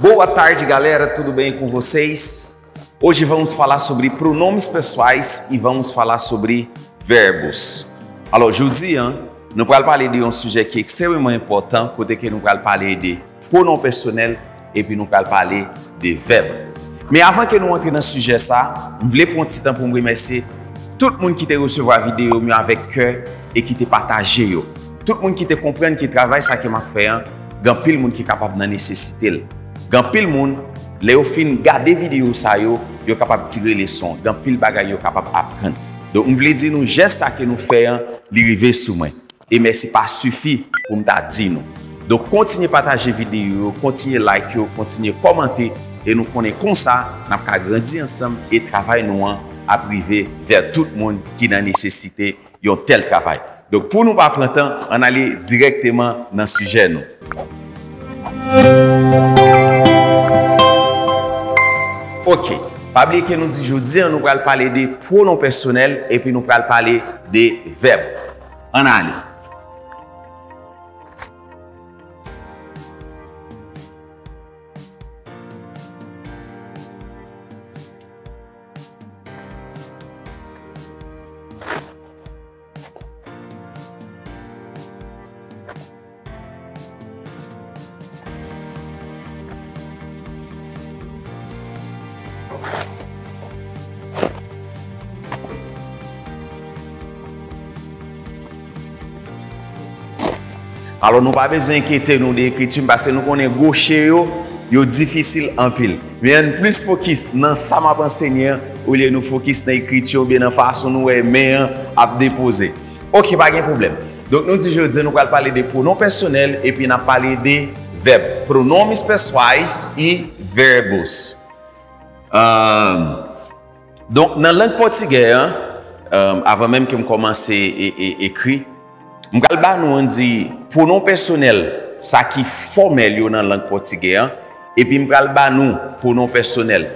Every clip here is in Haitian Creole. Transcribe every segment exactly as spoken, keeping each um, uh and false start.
Boa tarde, galera, tudo bem com vocês? Hoje vamos falar sobre pronomes pessoais e vamos falar sobre verbos. Alò, jodi a, nou pral pale de yon sijè ki ekstrememan enpòtan, kote ke nou pral pale de pwonon pèsonèl, epi nou pral pale de vèb. Men avan ke nou antre nan sijè sa, m vle pran yon ti tan pou m remèsye tout moun ki te resevwa videyo m yo avèk kè e ki te pataje yo. Tout moun ki te konprann ke travay sa ke m ap fè an, gen anpil moun ki kapab nan nesesite l. Gen anpil moun, lè yo fin gade videyo sa yo, yo kapab tire leson. Gen anpil bagay yo kapab aprann. Donk, m vle di nou, jès sa ke nou fè an, li rive sou mwen. E mèsi pa sifi pou m ta di nou. Donk, kontinye pataje videyo yo, kontinye like yo, kontinye kòmante, e nou konnen konsa, n ap ka grandi ansanm e travay nou an ap rive vè tout moun ki nan nesesite yon tèl travay. Donk, pou nou pa pran tan, ann ale dirèkteman nan sijè nou. Ok. Pa bliye ke nou di jodi a, nou pral pale de pwonon pèsonèl, epi nou pral pale de vèb. Ann ale. Alò, nou pa bezwen enkyete nou de ekriti m, paske nou konnen gwoche yo, yo difisil anpil. Men ann plis fokis nan sa m ap ansenye an, olye nou fokis nan ekriti oubyen nan fason nou wè men an ap depoze. Ok, pa gen pwoblèm. Donk, nou di jodi a, nou pral pale de pwonon pèsonèl, epi n ap pale de vèb. Pronomes pessoais e verbos. Ahn, donk, nan lang pòtigè an, ahn, avan menm ke m kòmanse e, e, ekri, m pral ba nou, ann di, pwonon pèsonèl, sa ki fòmèl yo nan lang pòtigè an, epi m pral ba nou pwonon pèsonèl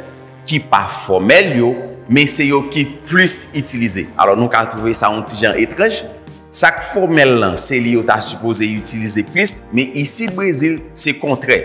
ki pa fòmèl yo, men se yo ki plis itilize. Alò, nou ka twouve sa yon ti jan etranj. Sa k fòmèl lan, se li yo ta sipoze itilize plis, men isit Brezil, se kontrè.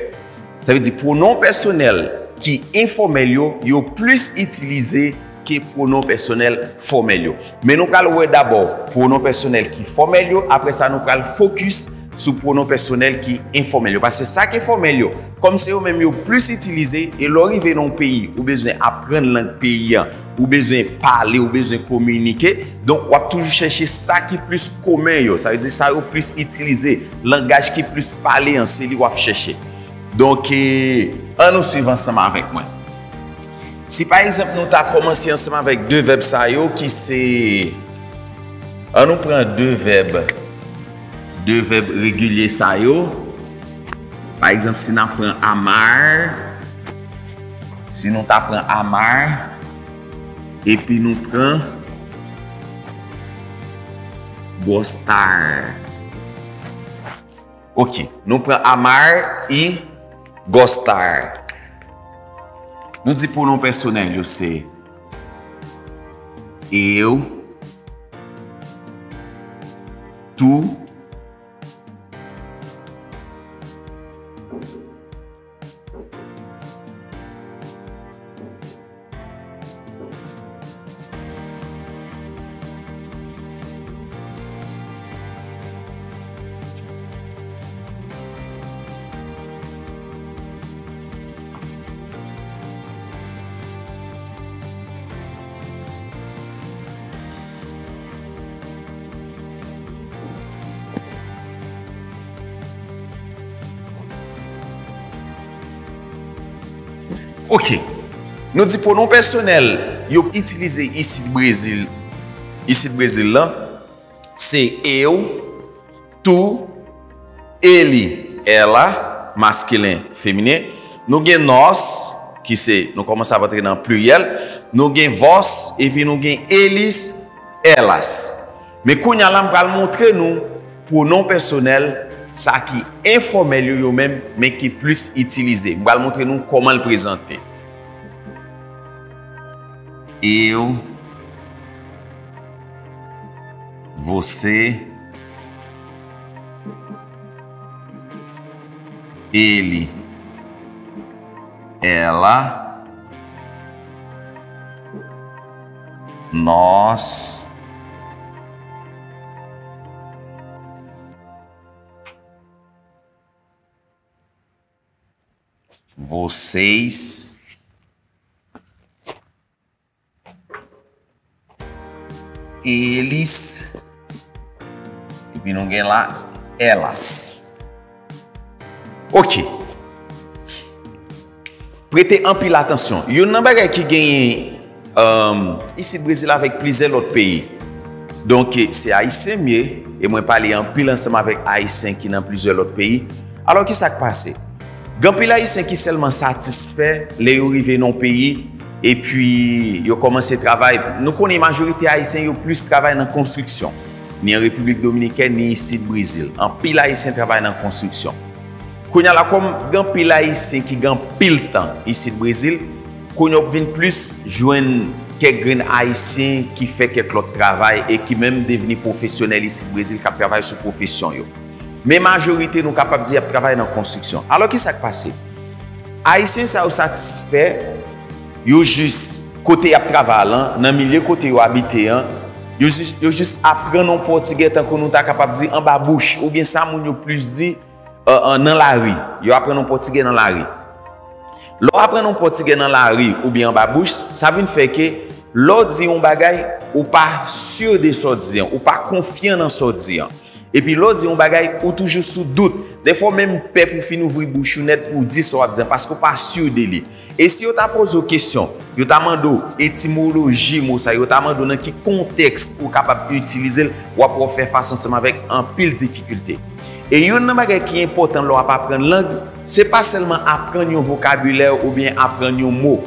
Sa vle di pwonon pèsonèl ki enfòmèl yo, yo plis itilize ke pwonon pèsonèl fòmèl yo. Men nou pral wè dabò pwonon pèsonèl ki fòmèl yo, apre sa nou pral fokis sou pwonon pèsonèl ki enfòmèl yo. Paske sa ki fòmèl yo, kòm se yo menm yo plis itilize, e lè w rive nan yon peyi, ou bezwen aprann lang peyi an, ou bezwen pale, ou bezwen kominike, donk w ap toujou chèche sa ki plis komen yo, sa vle di sa yo plis itilize, langaj ki plis pale an, se li w ap chèche. Donk, e, ann nou swiv ansanm avèk mwen. Si pa egzanp nou ta kòmanse ansanm avèk de vèb sa yo ki se, ann nou pran de vèb, de vèb regilye sa yo. Pa egzanp, si n ap pran amar, si nou ta pran amar, epi nou pran gostar. Ok, nou pran amar e gostar. Nou di pwonon pèsonèl yo se eu, tu, Ok. Nou di pwonon pèsonèl yo itilize isit Brezil, isit Brezil lan, se eu, tu, ele, ela, maskilen, feminen. Nou gen nós, ki se, nou kòmanse ap antre nan pliryèl. Nou gen vós, epi nou gen eles, elas. Men kounye a la, m pral montre nou pwonon pèsonèl, sa ki enfòmèl yo, yo menm, men ki plis itilize. M pral montre nou kòman l prezante. Eu, você, ele. ela, nós, vocês, eles, epi nou gen la elas. Ok. Prete anpil atansyon. Youn nan bagay ki genyen, um, isit Brezil avèk plizyè lòt peyi. Donk, se Ayisyen m ye, e mwen pale anpil ansanm avèk Ayisyen ki nan plizyè lòt peyi. Alò, ki sa k pase? Gen anpil Ayisyen ki sèlman satisfè lè yo rive nan yon peyi, epi yo kòmanse travay. Nou konnen majorite Ayisyen yo plis travay nan konstriksyon, ni an Repiblik Dominikèn, ni isit Brezil. Anpil Ayisyen travay nan konstriksyon. Kounye a la, kòm gen anpil Ayisyen ki gen anpil tan isit Brezil, kounye a w ap vin plis jwenn kèk grenn Ayisyen ki fè kèk lòt travay e ki menm devni pwofesyonèl isit Brezil, k ap travay sou pwofesyon yo. Men majorite, nou kapab di, y ap travay nan konstriksyon. Alò, ki sa k pase? Ayisyen sa yo satisfè, yo jis, kote y ap travay lan, nan milye kote yo abite an, yo jis, yo jis aprann yon pòtigè, tankou nou ta kapab di, anba bouch, oubyen sa moun yo plis di, euh, euh, nan lari. Yo aprann yon pòtigè nan lari. Lè w aprann yon pòtigè nan lari oubyen anba bouch, sa vin fè ke lè w di yon bagay, ou pa si de sa w di an, ou pa konfyan nan sa w di an. Epi lè w di yon bagay, ou toujou sou dout. Dèfwa w menm pè pou w fin ouvri bouch ou nèt pou w di sa w ap di an, paske w pa si de li. E si yo ta poze w kesyon, yo ta mande w etimoloji mo sa, yo ta mande w nan ki kontèks ou kapab itilize l, w ap wè w fè fas ansanm avèk anpil difikilte. E youn nan bagay ki enpòtan lè w ap aprann lang, se pa sèlman aprann yon vokabilè oubyen aprann yon mo,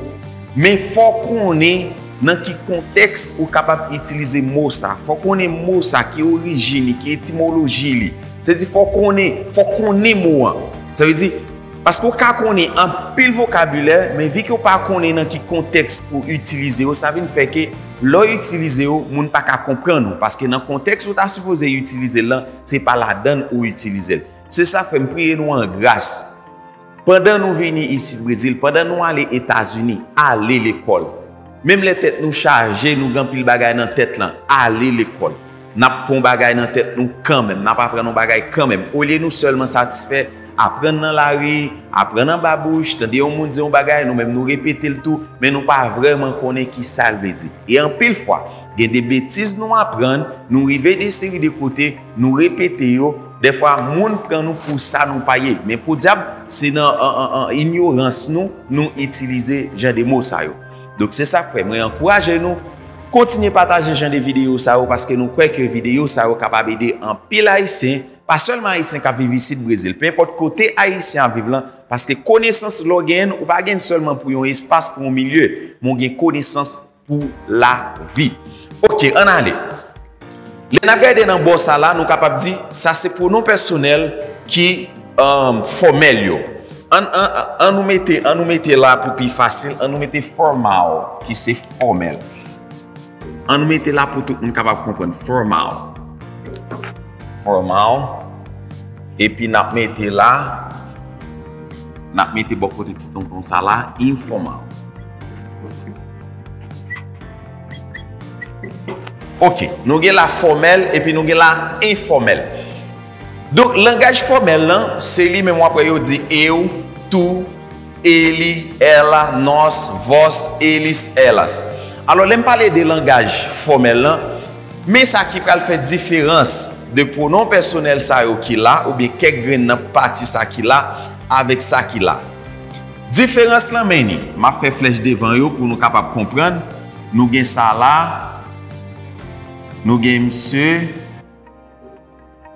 men fò w konnen nan ki kontèks ou kapab itilize mo sa. Fò w konnen mo sa, ki orijin li, ki etimoloji li. Se di fò w konnen, fò w konnen mo an. Sa vle di, paske w ka konnen anpil vokabilè, men vi ke w pa konnen nan ki kontèks pou w itilize yo, sa vin fè ke lè w itilize yo, moun pa ka konprann ou. Paske nan kontèks ou ta sipoze itilize l lan, se pa ladan l ou itilize l. Se sa fè m priye nou an gras. Pandan nou vini isit Brezil, pandan nou ale Etazini, ale lekòl. Menm lè tèt nou chaje, nou gen anpil bagay nan tèt lan, ale lekòl. N ap pran yon bagay nan tèt nou kanmenm, n ap aprann yon bagay kanmenm. Olye nou sèlman satisfè aprann nan lari, aprann anba bouch, tande yon moun di yon bagay, nou menm nou repete l tou, men nou pa vrèman konnen ki sa l vle di. E anpil fwa, gen de betiz nou aprann, nou rive de seri de kote, nou repete yo, dèfwa moun pran nou pou sa nou pa ye. Men podyab, se nan, an, an, an, inyorans nou, nou itilize jan de mo sa yo. Donk, se sa k fè mwen ankouraje nou, kontinye pataje jan de videyo sa yo, paske nou kwè ke videyo sa yo kapab ede anpil Ayisyen, pa sèlman Ayisyen k ap viv isit Brezil, pe enpòt kote Ayisyen ap viv lan, paske konesans lè w genyen l, ou pa genyen l sèlman pou yon espas, pou yon milye, men w gen konesans pou lavi. Ok, ann ale. Lè n ap gade nan bò sa la, nou kapab di, sa se pwonon pèsonèl ki, um, fòmèl yo. Ann, ann, ann nou mete, ann nou mete la pou pi fasil, ann nou mete formal, ki se fòmèl. Ann nou mete la pou tout moun kapab konprann. Formal. Formal. Epi n ap mete la, n ap mete bò kote ti tonton sa la, enfòmal. Ok, nou gen la fòmèl, epi nou gen la enfòmèl. Donk, langaj fòmèl lan, se li menm w ap wè yo di eu, tu, ele, ela, nós, vós, eles, elas. Alò, lè m pale de langaj fòmèl lan, men sa ki pral fè diferans de pwonon pèsonèl sa yo ki la, oubyen kèk grenn nan pati sa ki la, avèk sa ki la. Diferans lan men ni, m ap fè flèch devan yo pou nou kapab konprann. Nou gen sa la, nou gen msye,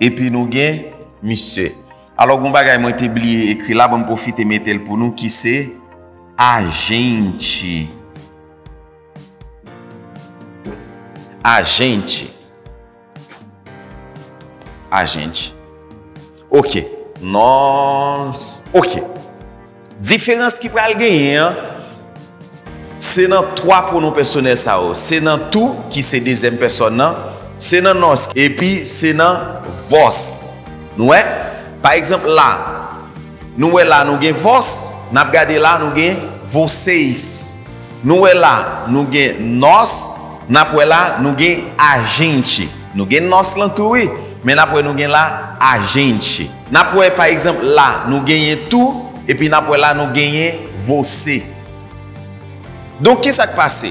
epi nou gen misye. Alò, gon bagay mwen te bliye ekri la, ban m pwofite mete l pou nou, ki se a gente. A gente. A gente. Ok. Nós. Ok. Diferans ki pral genyen an, se nan twa pwonon pèsonèl sa yo. Se nan tu, ki se dezyèm pèsòn nan, se nan nós, epi se nan vós. Nou wè? Pa egzanp, la, nou wè la, nou gen vós, N ap gade la, nou gen vocês. Nou wè la, nou gen nós, n ap wè la, nou gen a gente. Nou gen nós lan tou, wi, men n ap wè nou gen la a gente. N ap wè, pa egzanp, la, nou genyen tu, epi n ap wè la, nou genyen você. Donk, ki sa k pase?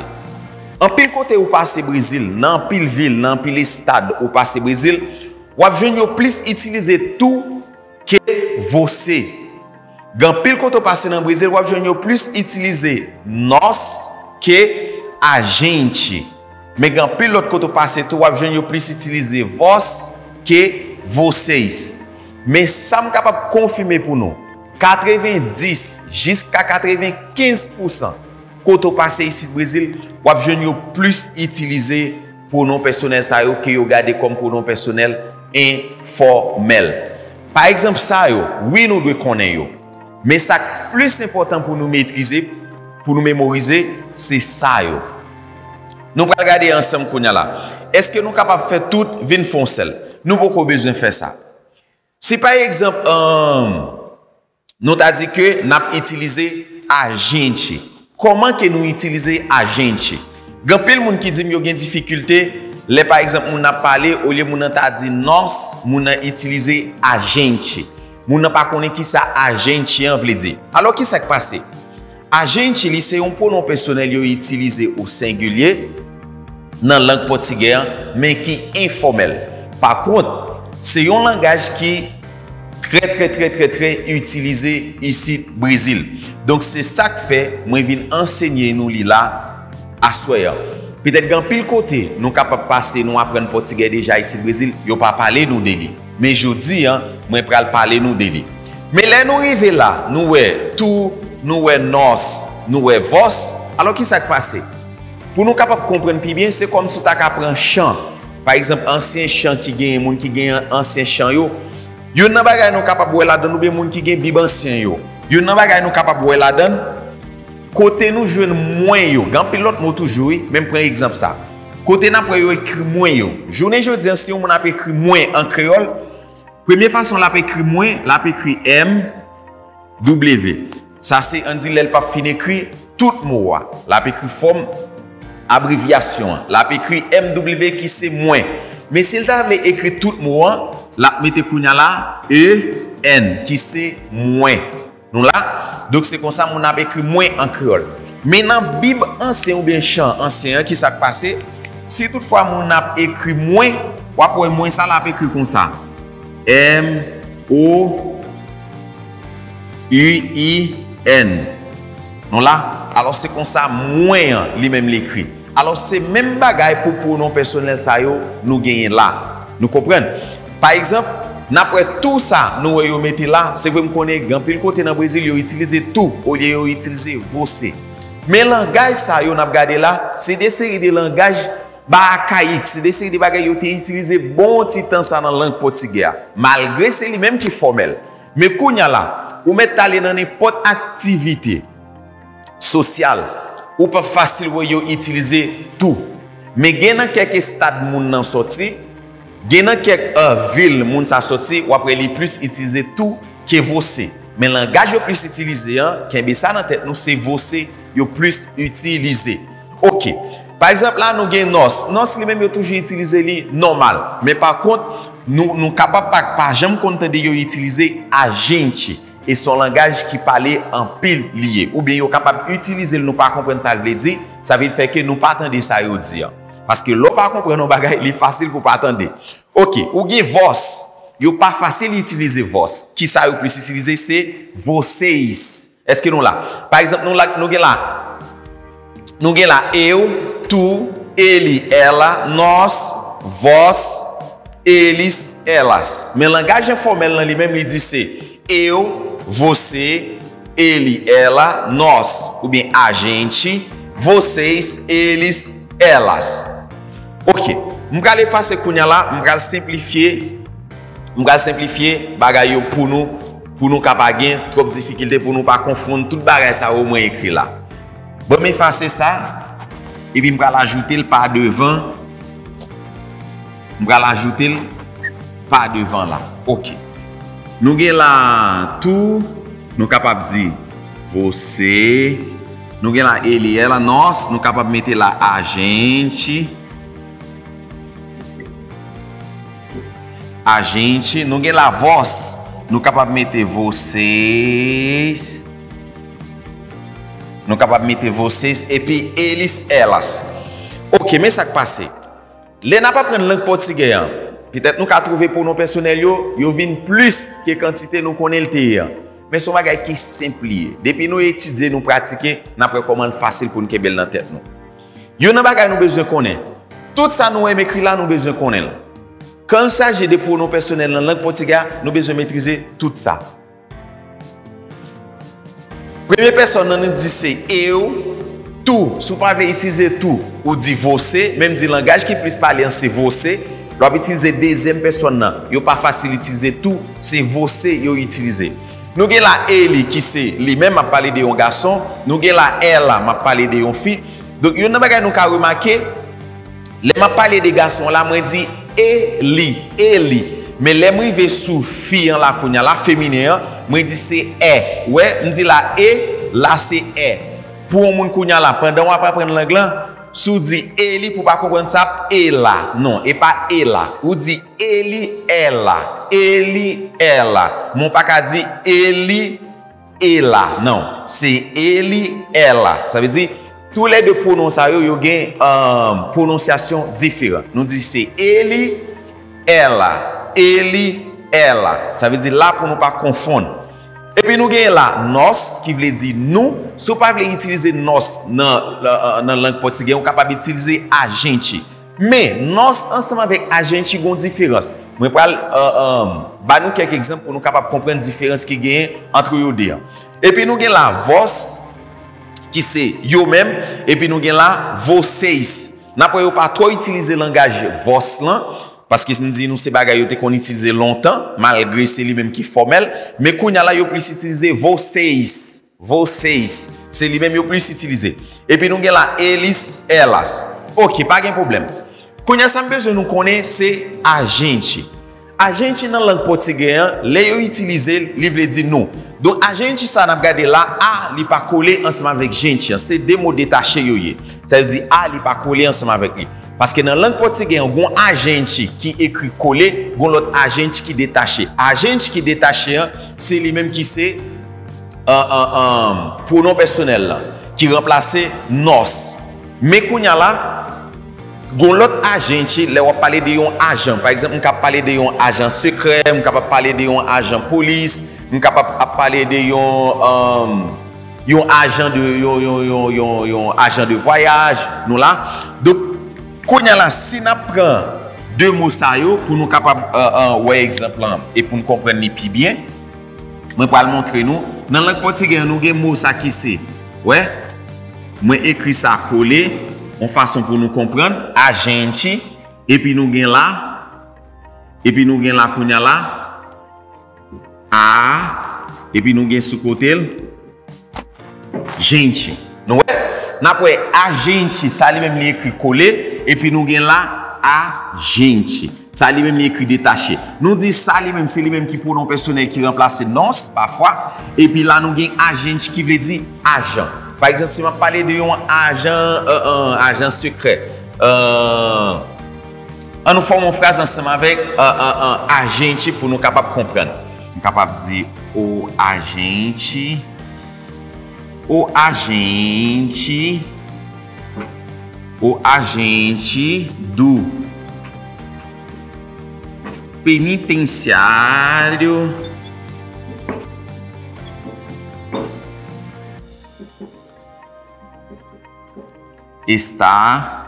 Anpil kote ou pase Brezil, nan anpil vil, nan anpil estad ou pase Brezil, w ap jwenn yo plis itilize tu ke você. Gen anpil kote w pase nan Brezil, w ap jwenn yo plis itilize nós ke a gente. Men gen anpil lòt kote w pase tou, w ap jwenn yo plis itilize vós ke vocês. Men sa m kapab konfime pou nou, katrevendis jiska katrevenkenz pousan kote w pase isit Brezil, w ap jwenn yo plis itilize pwonon pèsonèl sa yo ke yo gade kòm pwonon pèsonèl enfòmèl. Pa egzanp, sa yo, wi, nou dwe konnen yo. Men sa k plis enpòtan pou nou metrize, pou nou memorize, se sa yo. Nou pral gade ansanm kounye a la. Èske nou kapab fè tout vin fè yon sèl? Nou poko bezwen fè sa. Si pa egzanp, um, nou ta di ke n ap itilize a gente. Kòman ke nou itilize a gente? Gen anpil moun ki di m yo gen difikilte lè, pa egzanp, moun nan ap pale, olye moun nan ta di nós, moun nan itilize a gente. Moun nan pa konnen ki sa a gente an vle di. Alò, ki sa k pase? A gente, li se yon pwonon pèsonèl yo itilize o sengilye nan lang pòtigè an, men ki enfòmèl. Pa kont, se yon langaj ki trè, trè, trè, trè, trè itilize isit Brezil. Donk, se sa k fè mwen vin ansenye nou li la aswè an. Petèt gen anpil kote nou kapab pase, nou aprann pòtigè deja isit Brezil, yo pa pale nou de li. Men jodi a, mwen pral pale nou de li. Men lè nou rive la, nou wè tu, nou wè nós, nou wè vós. Alò, ki sa k pase? Pou nou kapab konprann pi byen, se kòmsi w ta ka pran chan. Pa egzanp, ansyen chan ki genyen, moun ki genyen ansyen chan yo. Youn nan bagay nou kapab wè ladan l, oubyen moun ki gen Bib ansyen yo. Youn nan bagay nou kapab wè ladan l, kote nou jwenn mwen yo. Gen anpil lòt mo toujou, wi, men m pran egzanp sa. Kote n ap wè yo ekri mwen yo. Jounen jodi a, si yon moun ap ekri mwen an kreyòl, premye fason l ap ekri mwen, l ap ekri M W. Sa se, ann di, lè l p ap fin ekri tout mo a. L ap ekri fòm abrevyasyon an. L ap ekri M W ki se mwen. Men si l ta vle ekri tout mo an, l ap mete kounye a la E N ki se mwen. Nou la? Donk, se konsa moun ap ekri mwen an kreyòl. Men nan Bib ansyen oubyen chan ansyen an, ki sa k pase? Si toutfwa moun ap ekri mwen, w ap wè mwen sa l ap ekri konsa. M O U I N. Nou la? Alò, se konsa mwen an, li menm, li ekri. Alò, se menm bagay pou pwonon pèsonèl sa yo nou genyen la. Nou konprann? Pa egzanp, n ap wè tu sa nou wè yo mete la, se vre m konnen gen anpil kote nan Brezil yo itilize tu olye yo itilize você. Men langaj sa yo n ap gade la, se de seri de langaj ba akayik, se de seri de bagay yo te itilize bon ti tan sa nan lang pòtigè a, malgre se li menm ki fòmèl. Men kounye a la, ou mèt t ale nan nenpòt aktivite sosyal, ou p ap fasil wè yo itilize tu. Men gen nan kèk estad moun nan sòti, gen nan kèk, euh, vil moun sa sòti, w ap wè li plis itilize tu ke você. Men langaj yo plis itilize an, kenbe sa nan tèt nou, se você yo plis itilize. Oke. Pa egzanp, la nou gen nós. Nós li menm yo toujou itilize li nòmal. Men pa kont, nou, nou kapab pa, pa janm konn tande yo itilize a gente. E se yon langaj ki pale anpil li ye. Oubyen yo kapab itilize l, nou pa konprann sa l vle di. Sa vin fè ke nou pa tande sa yo di an. Paske lè w pa konprann yon bagay, li fasil pou w pa tande. Oke, ou gen vós. Yo pa fasil itilize vós. Kisa yo plis itilize? Se vocês. Èske nou la? Pa egzanp, nou la, nou gen la, nou gen la eu, tu, ele, ela, nós, vós, eles, elas. Men langaj enfòmèl lan li menm, li di se eu, você, ele, ela, nós, oubyen a gente, vocês, eles, elas. Oke, m pral efase kounye a la, m pral senplifye, m pral senplifye bagay yo pou nou, pou nou ka pa gen twòp difikilte, pou nou pa konfonn tout bagay sa yo mwen ekri la. Bon, m efase sa, epi m pral ajoute l pa devan, m pral ajoute l pa devan la. Oke. Nou gen la tu, nou kapab di Você. Nou gen la ele, ela, nós. Nou kapab mete la a gente. A gente. Nou gen la vós. Nou kapab mete vocês. Nou kapab mete vocês epi eles, elas. Ok, men sa k pase. Lè n ap aprann lang pòtigè an, petèt nou ka twouve pwonon pèsonèl yo, yo vin plis ke kantite nou konnen l te ye an. Men se yon bagay ki senp li ye. Depi nou etidye, nou pratike, n ap wè kòman l fasil pou n kenbe l nan tèt nou. Youn nan bagay nou bezwen konnen, tout sa nou wè m ekri la, nou bezwen konnen l. Quand il s'agit de pwonon pèsonèl nan lang pòtigè a, nou bezwen metrize tout sa. Premye pèsòn nan, nou di se eu, tu. Si w pa vle itilize tu, ou di você. Menm di langaj ki plis pale an se você. Lè w ap itilize dezyèm pèsòn nan, yo pa fasil itilize tu, se você yo itilize. Nou gen la ele, ki se li menm, m ap pale de yon gason. Nou gen la ela, m ap pale de yon fi. Donk, youn nan bagay nou ka remake, lè m ap pale de gason la, mwen di ele, ele. Men lè m rive sou fi an la kounye a la, feminen an, mwen di se è. Wè, m di la e, la se è. Pou yon moun kounye a la, pandan w ap aprann lang lan, si w di eli, pou w pa konprann sa ap ela. Non, e pa ela. Ou di eli, ela. Eli, ela. Men w pa ka di eli, ela. Non, se eli, ela. Sa vle di, toulède pwonon sa yo, yo gen, euh, pwononsyasyon diferan. Nou di se eli, ela, eli, ela. Sa vle di la pou nou pa konfonn. Epi nou gen la nós, ki vle di nou. Si w pa vle itilize nós nan, nan, nan lang pòtigè, ou kapab itilize a gente. Men, nós ansanm avèk a gente gen yon diferans. Mwen pral, euh, euh, ba nou kèk egzanp pou nou kapab konprann diferans ki genyen ant yo de an. Epi nou gen la vós, ki se yo menm, epi nou gen la vocês. N ap wè yo pa twò itilize langaj vós lan, paske m di nou se bagay yo te konn itilize lontan, malgre se li menm ki fòmèl, men kounye a la yo plis itilize vocês. Vocês. Se li menm yo plis itilize. Epi nou gen la eles, elas. Ok, pa gen pwoblèm. Kounye a sa m bezwen nou konnen se a gente. A gente nan lang pòtigè an, lè yo itilize l, li vle di nou. Donk, a gente sa n ap gade la, a, li pa kole ansanm avèk gente an. Se de mo detache yo ye. Sa vle di a, li pa kole ansanm avèk li. Paske nan lang pòtigè an, gon a gente ki ekri kole, gon lòt a gente ki detache. A gente ki detache an, se li menm ki se, euh, euh, euh, pwonon pèsonèl lan, ki ranplase nós. Men kounye a la, gon lòt a gente, lè w ap pale de yon ajan, pa egzanp, m kab pale de yon ajan sekrè, m kapab pale de yon ajan polis, m kapab ap pale de yon, euh, yon ajan de, yon, yon, yon, yon, yon ajan de vwayaj, nou la. Donk, kounye a la, si n ap pran de mo sa yo pou nou kapab, euh, euh, wè egzanp lan e pou n konprann li pi byen, mwen pral montre nou. Nan lang pòtigè an, nou gen mo sa ki se, wè, mwen ekri sa kole, yon fason pou nou konprann, a gente, epi nou gen la, epi nou gen la kounye a la, a, epi nou gen sou kote l, gente. Nou wè? N ap wè a gente, sa li menm li ekri kole, epi nou gen la a gente. Sa li menm li ekri detache. Nou di sa li menm, se li menm ki pwonon pèsonèl ki ranplase nós, pafwa. Epi la, nou gen a gente ki vle di ajan. Pa egzanp, si m ap pale de yon ajan, euh, euh, ajan sekrè, euh, ann nou fòme yon fraz ansanm avèk, euh, euh, euh, a gente pou nou kapab konprann. M kapab di, o a gente, o a gente, o a gente do penitenciário está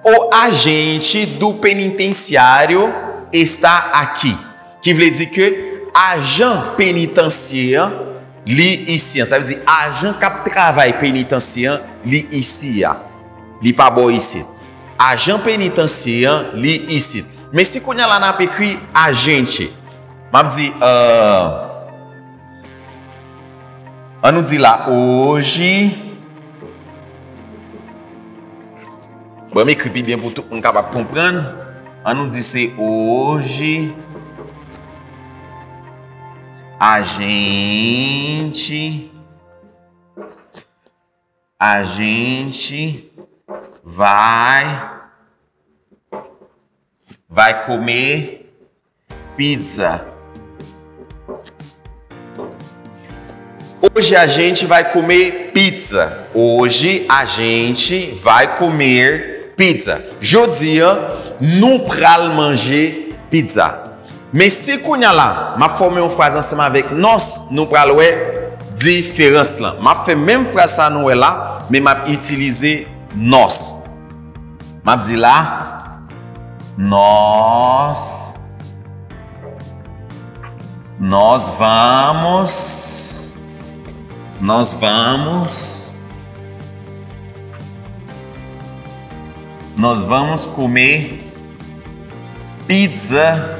O agente do penitenciário está aqui. Ki vle di ke ajan penitansye an, li isi an. Sa vle di ajan k ap travay penitansye an, li isi a. Li pa bò isit. Ajan penitansye an, li isit. Men si kounye a la n ap ekri agente, m ap di, euh, An nou di la, hoje. Bon, m ekri pi byen pou tout moun kapab konprann. An nou di se hoje. A gente, a gente vai, vai comer pizza. Hoje a gente vai comer pizza. Hoje a gente vai comer pizza. Jodi a, nou pral manje pizza. Men si kounye a la, m ap fòme yon fraz ansanm avèk nós, nou pral wè diferans lan. M ap fè menm fraz sa nou wè la, men m ap itilize nós. M ap di la, nós, nós vamos, nós vamos, nós vamos comer pizza.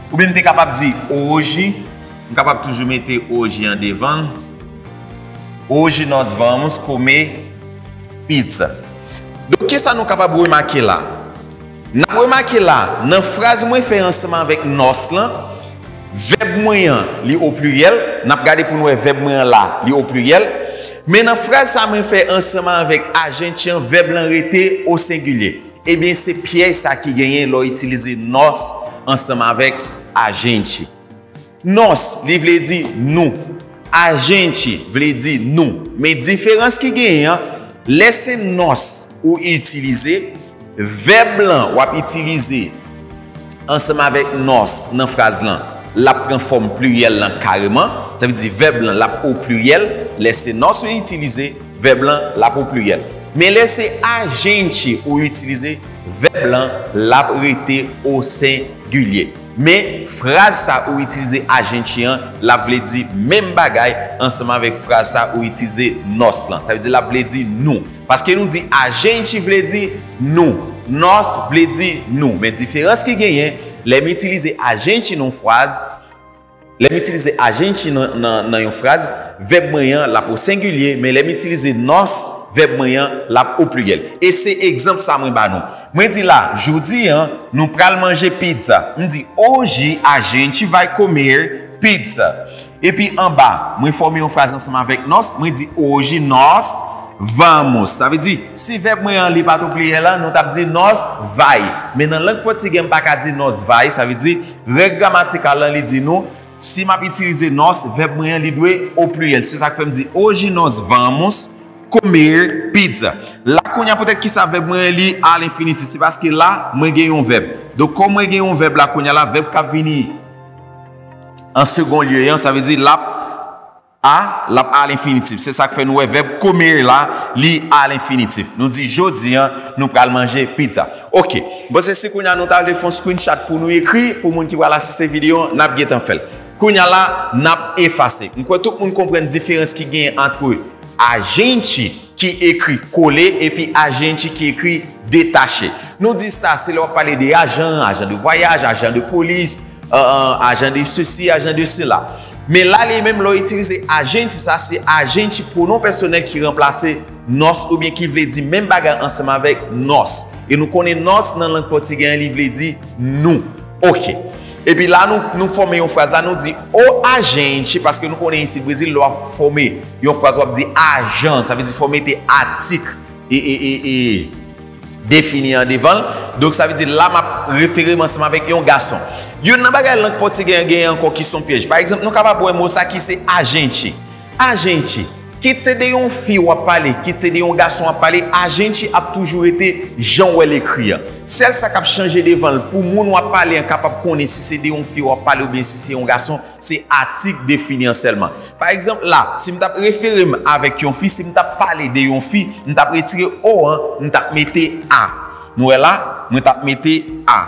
Oubyen m te kapab di hoje, m kapab toujou mete hoje an devan l. Hoje nós vamos comer pizza. Donk, kisa nou kapab remake la? N ap remake la, nan fraz mwen fè ansanm avèk nós lan, vèb mwen an, li o pliryèl. N ap gade pou n wè vèb mwen an la, li o pliryèl. Men nan fraz sa mwen fè ansanm avèk a gente an, vèb lan rete o sengilye. Ebyen, se pyèj sa ki genyen lè w itilize nós ansanm avèk a gente. Nós, li vle di nou. A gente vle di nou. Men diferans ki genyen an, lè se nós ou itilize, vèb lan w ap itilize ansanm avèk nós nan fraz lan, l ap pran fòm pliryèl lan kareman. Sa vle di vèb lan, l ap o pliryèl. Lè se nós ou itilize, vèb lan, l ap o pliryèl. Men lè se a gente ou itilize, vèb lan, l ap rete o sengilye. Men fraz sa ou itilize a gente an, l ap vle di menm bagay ansanm avèk fraz sa ou itilize nós lan. Sa vle di l ap vle di nou. Paske nou di a gente vle di nou, nós vle di nou. Men diferans ki genyen, lè m itilize a gente nan yon fraz, lè m itilize a gente nan, nan, nan yon fraz, vèb mwen an, l ap o sengilye, men lè m itilize nós, vèb mwen an, l ap o pliryèl. E se egzanp sa mwen ba nou. Mwen di la, jodi a, nou pral manje pizza. M di, hoje a gente vai comer pizza. Epi anba, mwen fòme yon fraz ansanm avèk nós, mwen di, hoje nós vamos. Sa vle di, si vèb mwen an li pa t o pliryèl la, nou t ap di nós vai. Men nan lang pòtigè, m pa ka di nós vai, sa vle di, règ gramatikal lan, li di nou, si m ap itilize nós, vèb mwen an, li dwe o pliryèl. Se sa k fè m di, hoje nós vamos comer pizza. La, kounye a, poutèt kisa vèb mwen an, li a lenfinitif? Se paske la, mwen gen yon vèb. Donk, kòm mwen gen yon vèb la, kounye a la, vèb k ap vini an segon lye an, sa vle di l ap a, l ap a lenfinitif. Se sa k fè nou wè vèb comer la, li a lenfinitif. Nou di, jodi a, nou pral manje pizza. Oke. Bon, se si kounye a nou ta vle fè yon screenshot pou nou ekri, pou moun ki pral asiste videyo an, n ap gentan fè l. Kounye a la, n ap efase. M kwè tout moun konprann diferans ki genyen ant a gente ki ekri kole epi a gente ki ekri detache. Nou di sa, se lè w ap pale de ajan, ajan de vwayaj, ajan de polis, euh, ajan de sesi, ajan de sela. Men la, li menm, lè w itilize a gente, sa se a gente, pwonon pèsonèl ki ranplase nós oubyen ki vle di menm bagay ansanm avèk nós. E nou konnen nós nan lang pòtigè an, li vle di nou. Oke. Epi la, nou, nou fòme yon fraz la, nou di, o a gente, paske nou konnen isit Brezil, lè w ap fòme yon fraz, w ap di ajan, sa vle di fò w mete atik e, e, e, e, defini an devan l. Donk, sa vle di la, m ap refere m ansanm avèk yon gason. Youn nan bagay lang pòtigè an genyen ankò ki se yon pyèj. Pa egzanp, nou kapab wè mo sa ki se a gente. A gente. Kit se de yon fi w ap pale, kit se de yon gason w ap pale, a gente ap toujou rete jan w wè l ekri an. Sèl sa k ap chanje devan l pou moun w ap pale an kapab konnen si se de yon fi w ap pale oubyen si se yon gason, se atik defini an sèlman. Pa egzanp, la, si m t ap refere m avèk yon fi, si m t ap pale de yon fi, m t ap retire o an, m t ap mete a. Nou wè la, mwen t ap mete a.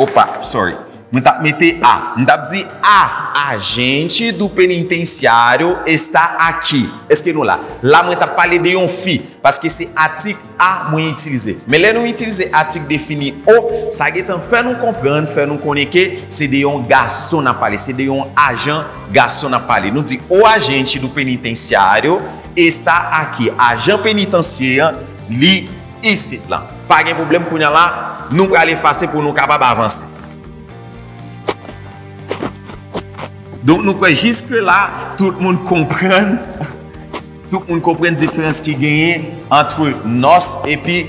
Opa, sorry. Mwen t ap mete a. M t ap di a, a gente do penitenciário está aqui. Èske nou la? La, mwen t ap pale de yon fi, paske se atik a mwen itilize. Men lè nou itilize atik defini o, sa gentan fè nou konprann, fè nou konnen ke se de yon gason n ap pale, se de yon ajan gason n ap pale. Nou di, o agente do penitenciário está aqui. Ajan penitansye an, li isit la. Pa gen pwoblèm, kounye a la, nou pral efase pou nou kapab avanse. Donk, nou kwè jiske la, tout moun konprann, tout moun konprann diferans ki genyen ant nós epi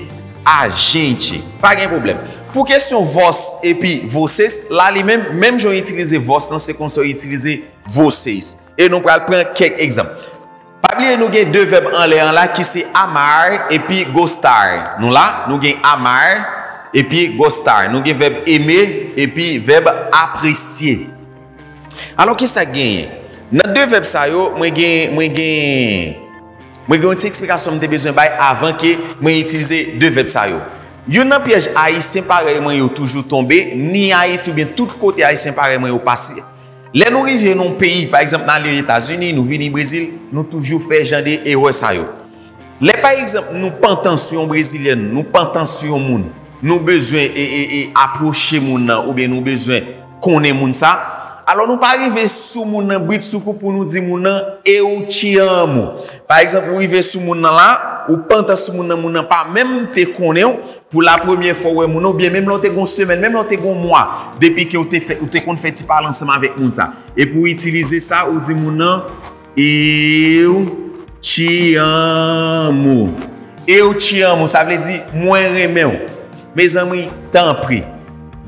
a gente. Pa gen pwoblèm. Pou kesyon vós epi vocês, la li menm, menm jan w itilize vós lan, se konsa w itilize vocês. E nou pral pran kèk egzanp. Pa bliye nou gen de vèb anlè an la ki se amar epi gostar. Nou la, nou gen amar epi gostar. Nou gen vèb aimer epi vèb apresiye. Alò, kisa k genyen? Nan de vèb sa yo, mwen gen, mwen gen, mwen gen yon ti eksplikasyon m te bezwen bay avan ke mwen itilize de vèb sa yo. Youn nan pyèj Ayisyen parèy mwen yo toujou tonbe, ni Ayiti oubyen tout kote Ayisyen parèy mwen yo pase. Lè nou rive nan yon peyi, pa egzanp, n ale Etazini, nou vini Brezil, nou toujou fè jan de erè sa yo. Lè, pa egzanp, nou pantan sou yon Brezilyèn, nou pantan sou yon moun, nou bezwen e, e, e, apwoche moun nan, oubyen nou bezwen konnen moun sa, alò nou pa rive sou moun nan britsoukou pou nou di moun nan, eu te amo. Pa egzanp, ou rive sou moun nan la, ou pantan sou moun nan, moun nan pa menm te konnen w, pou la premyè fwa w wè moun nan, oubyen menm lè w te gen yon semèn, menm lè w te gen yon mwa, depi ke w te fè, ou te konn fè ti pale ansanm avèk moun sa. Epi w itilize sa, ou di moun nan, eu te amo. Eu te amo, sa vle di, mwen renmen w. Mezanmi, tanpri.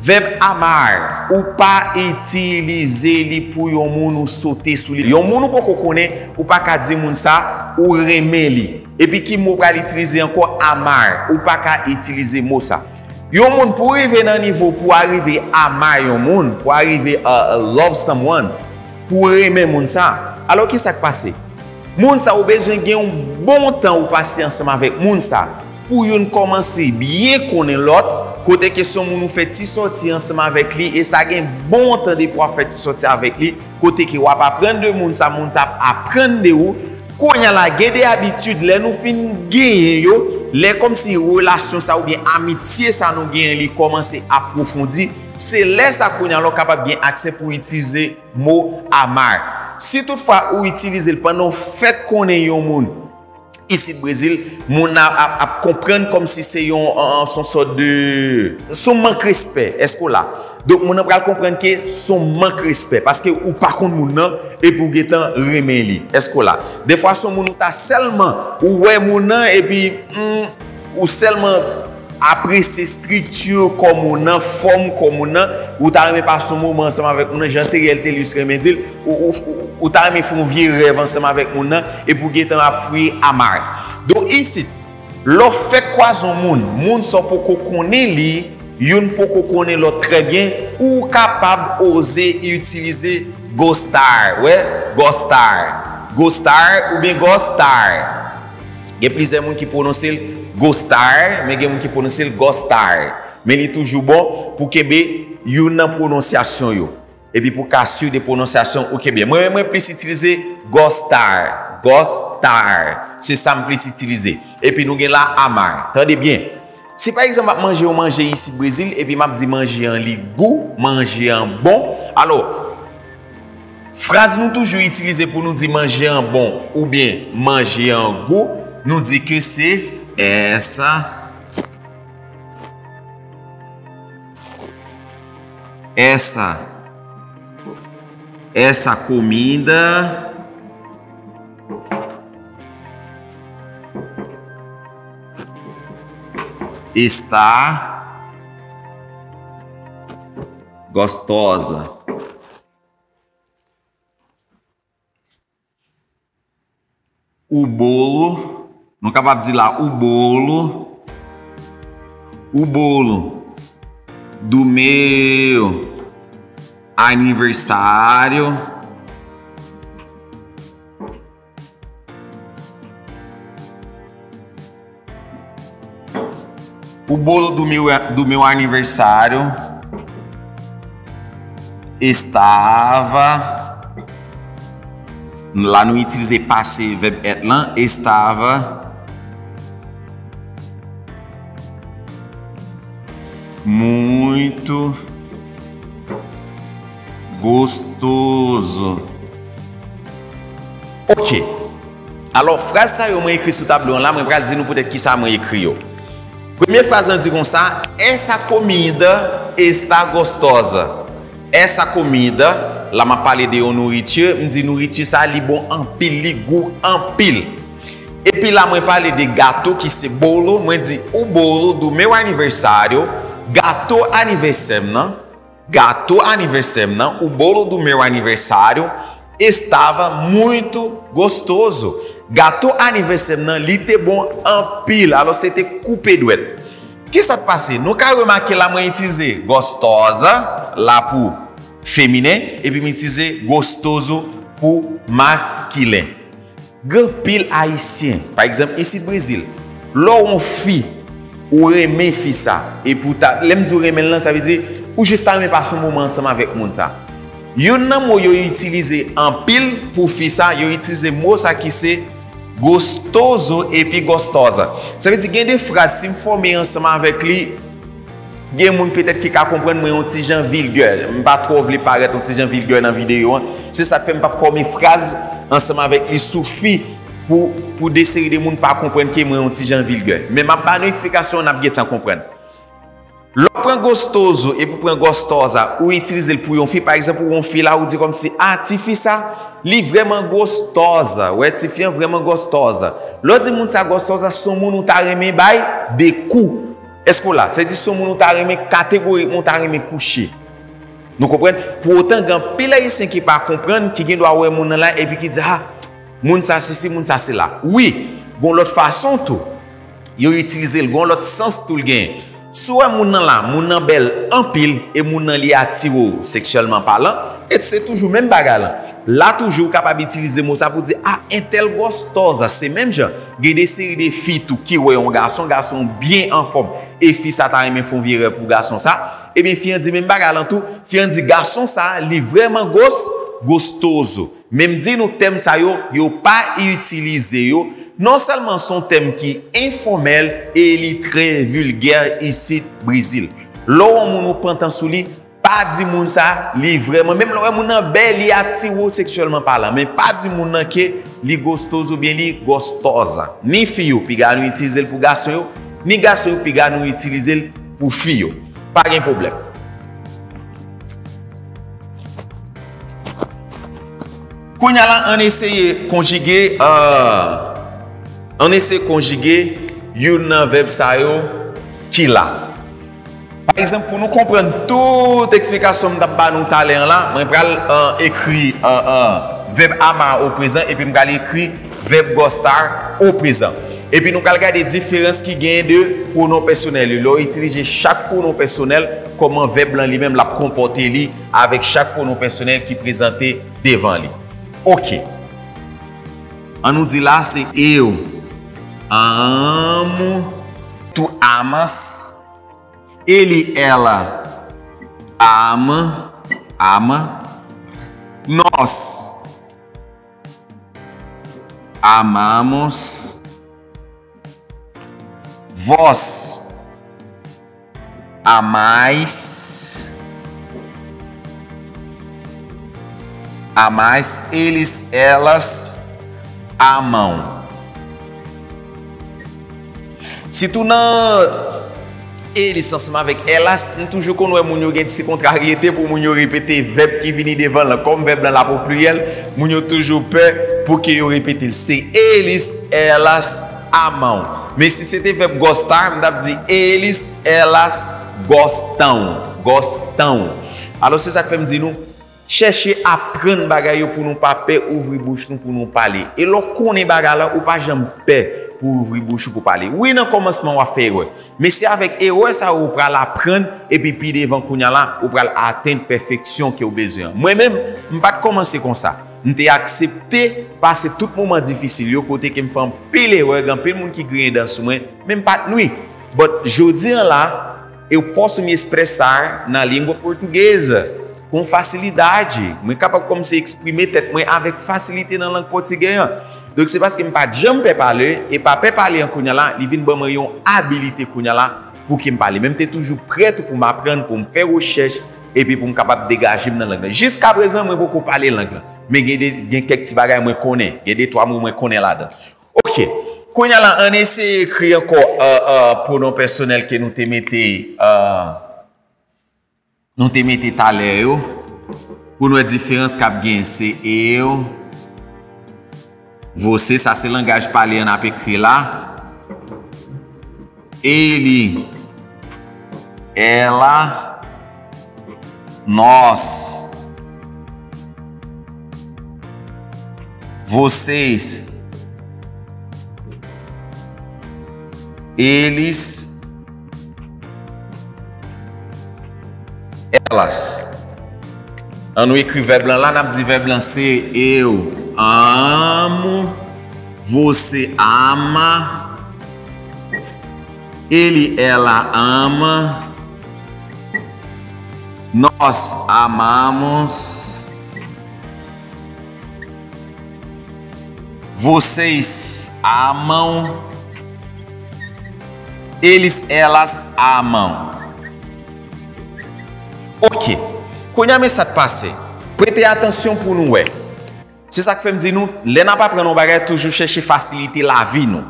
Vèb amar, ou pa itilize li pou yon moun ou sote sou li. Yon moun ou poko konnen, ou pa ka di moun sa, ou renmen li. Epi ki mo w pral itilize ankò? Amar. Ou pa ka itilize mo sa. Yon moun, pou w rive nan nivo, pou w arive amar yon moun, pou w arive, uh, uh, love someone, pou w renmen moun sa, alò kisa k pase? Moun sa, ou bezwen gen yon bon tan ou pase ansanm avèk moun sa. Pou youn kòmanse byen konnen lòt, kote ke se yon moun ou fè ti sòti ansanm avèk li, e sa gen bon tan depi w ap fè ti sòti avèk li, kote ke w ap aprann de moun sa, moun sa ap aprann de ou. Kounye a la, gen de abitid, lè nou fin genyen yo, lè kòmsi relasyon sa oubyen amitye sa nou genyen li kòmanse apwofondi, se lè sa kounye a la w kapab gen aksè pou itilize mo amar. Si toutfwa ou itilize l pandan w fèk konnen yon moun isit Brezil, moun nan ap, ap, ap konprann kòmsi se yon, an, an, se yon sòt de, se yon mank respè, èske w la? Donk, moun nan pral konprann ke se yon mank respè, paske ou pa konn moun nan, epi w gentan renmen li. Èske w la? Defwa, se yon moun ou ta sèlman, ou wè moun nan, epi, hmm, ou sèlman apresye estrikti kò moun nan, fòm kò moun nan, ou ta renmen pase yon moman ansanm avèk moun nan, jan Theriel Thelius renmen di l, ou, ou, ou, ou ta renmen fè yon vye rèv ansanm avèk moun nan, epi w gentan ap fouye amar. Donk, isit, lè w fèk kwaze yon moun, moun sa w poko konnen li, youn poko konnen lòt trè byen, ou kapab oze itilize gostar, wè, gostar. Gostar oubyen gostar. Gen plizyè moun ki pwononse l gostar, men gen moun ki pwononse l gostar. Men li toujou bon pou kenbe youn nan pwononsyasyon yo. Epi pou ka si de pwononsyasyon, ou kenbe. Mwen, mwen plis itilize gostar. Gostar. Se sa m plis itilize. Epi nou gen la amar. Tande byen. Si pa egzanp m ap manje yon manje isit Brezil, epi m ap di manje an li gou, manje an bon. Alò, fraz nou toujou itilize pou nou di manje an bon oubyen manje an gou, nou di ke se essa, essa, essa comida está gostosa. O bolo, nou kapab di la, o bolo, o bolo do meu aniversário. O bolo do meu, do meu aniversário estava. La nou itilize pase vèb être lan, estava muito gostoso. Ok. Alò, fraz sa yo mwen ekri sou tablo an la, mwen pral di nou poutèt kisa mwen ekri yo. Premye fraz lan di konsa, essa comida está gostosa. Essa comida, La m ap pale de yon nouriti, m di nouriti sa li bon anpil, li gou anpil. Epi la mwen pale de gato ki se bolo, mwen di o bolo do meu aniversário, gato anivèsè m nan, gato anivèsè m nan, o bolo do meu aniversário estava muito gostoso. Gato anivèsè m nan, li te bon anpil. Alò, se te koupe dwèt. Kisa k pase? Nou ka remake la mwen itilize gostosa, la pou feminen, epi m itilize gostoso pou maskilen. Gen anpil Ayisyen, pa egzanp, isit Brezil, lè w yon fi, ou renmen fi sa, epi w ta, lè m di w renmen l lan, sa vle di, ou jis ta renmen pase yon moman ansanm avèk moun sa. Youn nan mo yo itilize anpil pou fi sa, yo itilize mo sa ki se gostoso epi gostosa. Sa vle di, gen de fraz, si m fòme ansanm avèk li, gen moun petèt ki ka konprann mwen yon ti jan vilgè. M pa twò vle parèt yon ti jan vilgè nan videyo an. Se sa k fè m p ap fòme fraz ansanm avèk li sou fi pou, pou de seri de moun pa konprann ke mwen yon ti jan vilgè. Men m ap ba nou eksplikasyon an, n ap gentan konprann. Lè w pran gostoso epi w pran gostosa, ou itilize l pou yon fi, pa egzanp, ou yon fi la, ou di kòmsi, a, ti fi sa, li vrèman gostosa. Wè, ti fi an vrèman gostosa. Lè w di moun sa gostosa, se yon moun ou ta renmen bay de kou. Èske w la? Sa vle di se yon moun ou ta renmen, kategorikman ou ta renmen kouche. Nou konprann? Pou otan, gen anpil Ayisyen ki pa konprann, ki gen dwa wè moun nan la, epi ki di, a, moun sa sesi, moun sa sela. Wi, gen yon lòt fason tou. Yo itilize l, gen yon lòt sans tou l genyen. Si w wè moun nan la, moun nan bèl anpil, e moun nan li atire w seksyèlman palan, e se toujou menm bagay lan. La toujou, ou kapab itilize mo sa pou di, a, entèl gostosa, se menm jan. Gen de seri de fi tou ki wè yon gason, gason byen anfòm, e fi sa ta renmen fè yon vye rèv pou gason sa, ebyen fi an di menm bagay lan tou, fi an di gason sa, li vrèman gos, gostoso. Men m di nou tèm sa yo, yo pa itilize yo. Non sèlman se yon tèm ki enfòmèl e li trè vilgè isit Brezil. Lè w wè yon moun ou pantan sou li, pa di moun sa, li vrèman, menm lè w wè moun nan bèl, li atire w seksyèlman palan, men pa di moun nan ke li gostoso oubyen li gostosa. Ni fi yo, piga nou itilize l pou gason yo, ni gason yo, piga nou itilize l pou fi yo. Pa gen pwoblèm. Kounye a la, ann eseye konjige, euh, ann eseye konjige youn nan vèb sa yo ki la. Pa egzanp, pou nou konprann tout eksplikasyon m t ap ba nou talè an la, mwen pral, euh, ekri, euh, euh, vèb amar o prezan, epi m pral ekri vèb gostar o prezan. Epi nou pral gade diferans ki genyen de pwonon pèsonèl yo. Lè w itilize chak pwonon pèsonèl, kòman vèb lan li menm l ap konpòte li avèk chak pwonon pèsonèl ki prezante devan li. Oke. An nou di la se eu amo, tu amas, ele, ela ama, ama, nós amamos, vós amais, amais, eles, elas amam. Sitou nan eles ansanm avèk elas, m toujou konn wè moun yo gen ti kontraryete pou moun yo repete vèb ki vini devan l lan. Kòm vèb lan l ap o pliryèl, moun yo toujou pè pou ke yo repete l. Se eles, elas amam. Men si se te vèb gostar, m t ap di eles, elas gostam, gostam. Alò, se sa k fè m di nou, chèche aprann bagay yo pou nou pa pè ouvri bouch nou pou nou pale. E lè w konnen bagay la, ou pa janm pè pou ouvri bouch ou pou pale. Wi, nan kòmansman, w ap fè erè. Men se avèk erè sa yo ou pral aprann, epi pi devan kounye a la, ou pral atenn pèfeksyon ke w bezwen an. Mwen menm, m pa t kòmanse konsa. M te aksepte pase tout moman difisil yo, kote ke m fè anpil erè, gen anpil moun ki griyen dan sou mwen, men m pa t nwi. But jodi an la, eu posso me expressar na língua portuguesa com facilidade. Mwen kapab kòmanse eksprime tèt mwen avèk fasilite nan lang pòtigè an. Donk, se paske m pa t janm pè pale, e pa pè pale an kounye a la, li vin ban mwen yon abilite kounye a la pou ke m pale. Men m te toujou prè tou pou m aprann, pou m fè rechèch, epi pou m kapab degaje m nan lang nan. Jiskaprezan, mwen poko pale lang lan. Men gen de, gen kèk ti bagay mwen konnen, gen de twa mo mwen konnen ladan. Oke. Kounye a la, ann eseye ekri ankò, euh, euh, pwonon pèsonèl ke nou te mete, euh, nou te mete talè yo. Pou n wè diferans k ap gen, se eu, você, sa se langaj pale an ap ekri la. Ele, ela, nós, vocês, eles, elas. An nou ekri vèb lan la, n ap di vèb lan se eu amo, você ama, ele, ela ama, nós amamos, vocês amam, eles, elas amam. Ok. Kounye a, men sa k pase. Prete atansyon pou nou wè. Se sa k fè m di nou, lè n ap aprann yon bagay, toujou chèche fasilite lavi nou.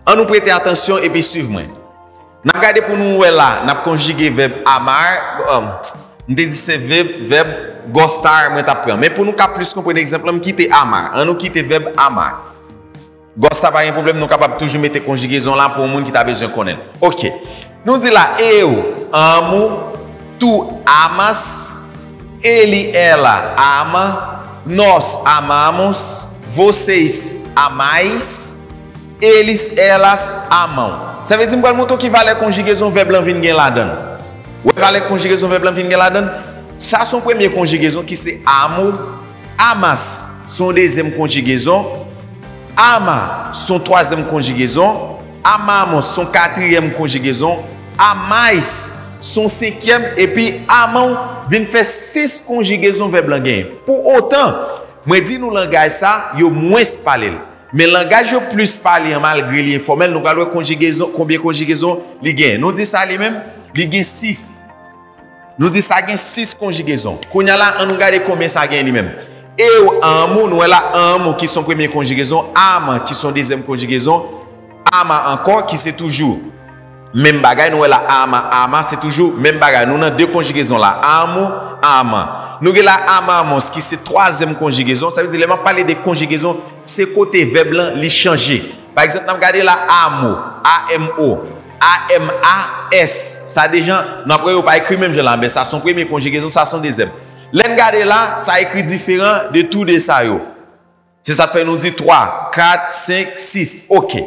An nou prete atansyon epi swiv mwen. N ap gade pou nou wè la, n ap konjige vèb amar, um, m te di se vèb, vèb gostar mwen t ap pran. Men pou nou ka plis konprann egzanp lan, m kite amar. An nou kite vèb amar. Gosta pa gen pwoblèm, nou kapab toujou mete konjigezon la pou yon moun ki ta bezwen konnen l. Ok. Nou di la, eu amo, tu amas, ele, ela ama, nós amamos, vocês amais, eles, elas amam. Sa vle di m pral montre w ki valè konjigezon vèb lan vin gen ladan l. Wè valè konjigezon vèb lan vin gen ladan l? Sa se yon premye konjigezon ki se amo. Amas se yon dezyèm konjigezon. Ama se yon twazyèm konjigezon. Amamos se yon katriyèm konjigezon. Amais se yon senkyèm. Epi amam vin fè sis konjigezon vèb lan genyen. Pou otan, mwen di nou langaj sa, yo mwens pale l. Men langaj yo plis pale an, malgre li enfòmèl, nou pral wè konjigezon, konbyen konjigezon li genyen. Nou di sa li menm, li gen sis. Nou di sa gen sis konjigezon. Kounye a la, an nou gade konbyen sa gen li menm. Eu amo, nou wè la amo ki se yon premye konjigezon, ama ki se yon dezyèm konjigezon, ama ankò ki se toujou menm bagay, nou wè la ama, ama, se toujou menm bagay. Nou nan de konjigezon la, amo, ama. Nou gen la amamos ki se twazyèm konjigezon, sa vle di lè m ap pale de konjigezon, se kote vèb lan li chanje. Pa egzanp, n ap gade la amo, A M O, A M A S. Sa deja, n ap wè yo pa ekri menm jan la, men sa se yon premye konjigezon, sa se yon dezyèm. Lè n gade la, sa ekri diferan de tou de sa yo. Se sa k fè nou di twa, kat, senk, sis. Ok.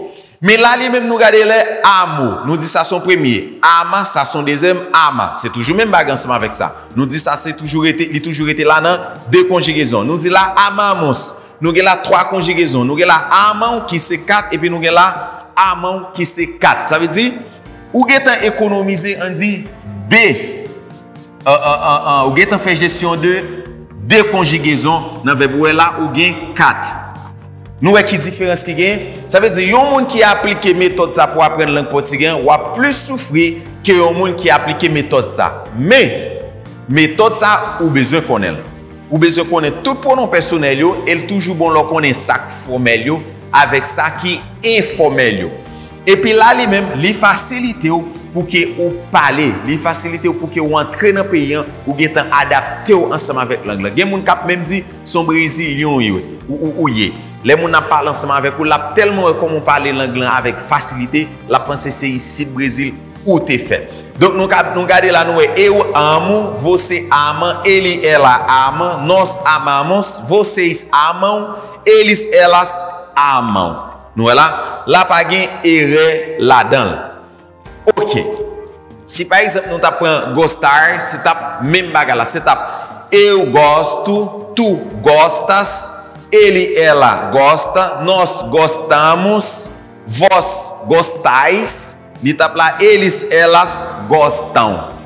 Men la li menm nou gade lè amo, nou di sa se yon premye. Ama, sa se yon dezyèm. Ama, se toujou menm bagay ansanm avèk sa. Nou di sa se toujou rete, li toujou rete la nan de konjigezon. Nou di la amamos. Nou gen la twa konjigezon. Nou gen la amam ki se kat, epi nou gen la amam ki se kat. Sa vle di, ou gentan ekonomize, ann di, de, euh, euh, euh, euh, ou gentan fè jesyon de de konjigezon nan vèb. Ou wè la, ou gen kat. Nou wè ki diferans ki gen? Sa vle di, yon moun ki aplike metòd sa pou aprann lang pòtigè an, w ap plis soufri ke yon moun ki aplike metòd sa. Men, metòd sa, ou bezwen konnen l. Ou bezwen konnen tout pwonon pèsonèl yo, e l toujou bon lè w konnen sa k fòmèl yo avèk sa ki enfòmèl yo. Epi la, li menm, li fasilite w pou ke ou pale, li fasilite w pou ke ou antre nan peyi an, ou gentan adapte w ansanm avèk lang lan. Gen moun k ap menm di, se yon Brezilyen ou ye, ou, ou, ou ye. Lè moun nan ap pale ansanm avèk ou, l ap tèlman wè kòman w pale lang lan avèk fasilite, l ap panse se isit Brezil ou te fèt. Donk, nou ka, nou gade la, nou wè, eu amo, você ama, ele, ela ama, nós amamos, vocês amam, eles, elas amam. Nou wè la, la pa gen erè ladan l. Ok. Si pa egzanp nou t ap pran gostar, se t ap menm bagay la, se t ap eu gosto, tu gostas, ele, ela gosta, nós gostamos, vós gostais, li t ap la eles, elas gostam.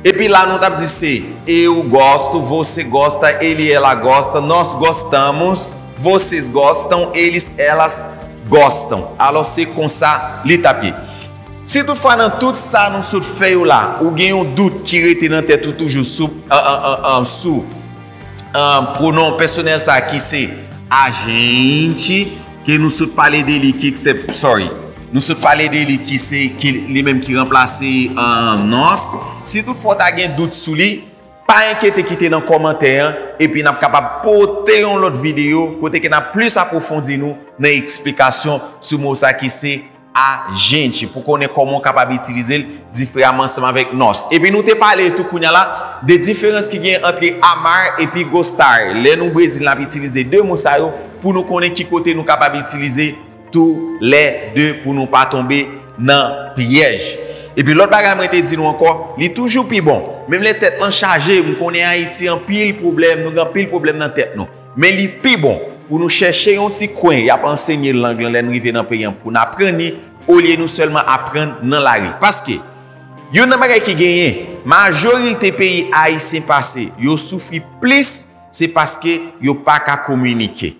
Epi la nou t ap di se eu gosto, você gosta, ele, ela gosta, nós gostamos, vocês gostam, eles, elas gostam. Alò se konsa li t ap ye. Si toutfwa nan tout sa nou sot fè yo la, ou gen yon dout ki rete nan tèt ou toujou sou, an, an, an, an, sou, an, pwonon pèsonèl sa ki se a gente, ke nou sot pale de li ki se, sorry, nou sot pale de li ki se, ki li menm ki ranplase, an, nós. Si toutfwa w ta gen dout sou li, Pa enkyete kite nan kòmantè an, epi n ap kapab pote yon lòt videyo kote ke n ap plis apwofondi nou nan eksplikasyon sou mo sa ki se agente, pou konnen kòman w kapab itilize l diferaman ansanm avèk nós. Epi nou te pale tou kounye a la de diferans ki gen ant amar epi gostar. Lè nou Brezil, n ap itilize de mo sa yo pou nou konnen ki kote nou kapab itilize tou lè de pou nou pa tonbe nan pyèj. Epi lòt bagay mwen te di nou ankò, li toujou pi bon. Menm lè tèt lan chaje, m konnen Ayiti anpil pwoblèm, nou gen anpil pwoblèm nan tèt nou. Men li pi bon pou nou chèche yon ti kwen y ap ansenye lang lan lè n rive nan peyi an pou n aprann li, olye nou sèlman aprann nan lari. Paske, youn nan bagay ki genyen, majorite peyi ayisyen pase, yo soufri plis, se paske yo pa ka kominike.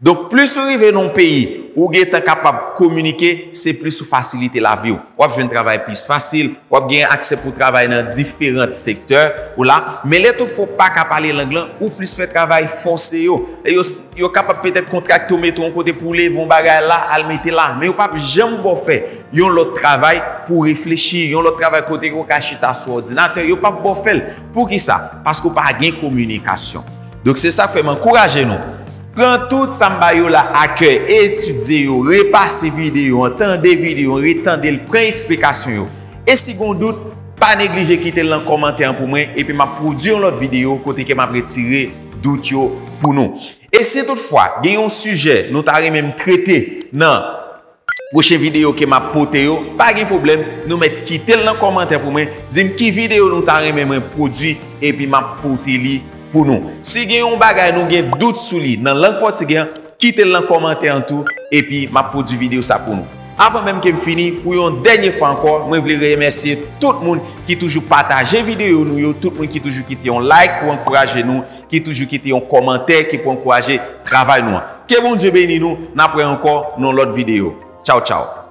Donk, plis ou rive nan yon peyi, ou gentan kapab kominike, se plis ou fasilite lavi w. W ap jwenn travay plis fasil, w ap gen aksè pou travay nan diferan sektè ou la. Men lè toutfwa w pa ka pale lang lan, ou plis fè travay fòse yo. E yo, yo kapab petèt kontrakte w, mete w yon kote pou w leve yon bagay la, al mete la. Men yo p ap janm ba w fè yon lòt travay pou w reflechi, yon lòt travay kote ke w ka chita sou òdinatè. Yo p ap ba w fè l. Poukisa? Paske w pa gen kominikasyon. Donk, se sa k fè m ankouraje nou. Pran tout sa m ba yo la a kè, etidye yo, repase videyo an, tande videyo an, retande l, pran eksplikasyon yo. E si gen yon dout, pa neglije kite l nan kòmantè an pou mwen, epi m ap pwodui yon lòt videyo kote ke m ap retire dout yo pou nou. E si toutfwa gen yon sijè nou ta renmen m trete nan pwochen videyo ke m ap pote yo, pa gen pwoblèm, nou mèt kite l nan kòmantè pou mwen, di m ki videyo nou ta renmen mwen pwodui, epi m ap pote li pou nou. Si gen yon bagay nou gen dout sou li nan lang pòtigè an, kite l nan kòmantè an tou, epi m ap pwodui videyo sa pou nou. Avan menm ke m fini, pou yon dènye fwa ankò, mwen vle remèsye tout moun ki toujou pataje videyo nou yo, tout moun ki toujou kite yon like pou ankouraje nou, ki toujou kite yon kòmantè ki pou ankouraje travay nou an. Ke Bondye beni nou, n ap wè ankò nan yon lòt videyo. Tchaw, tchaw.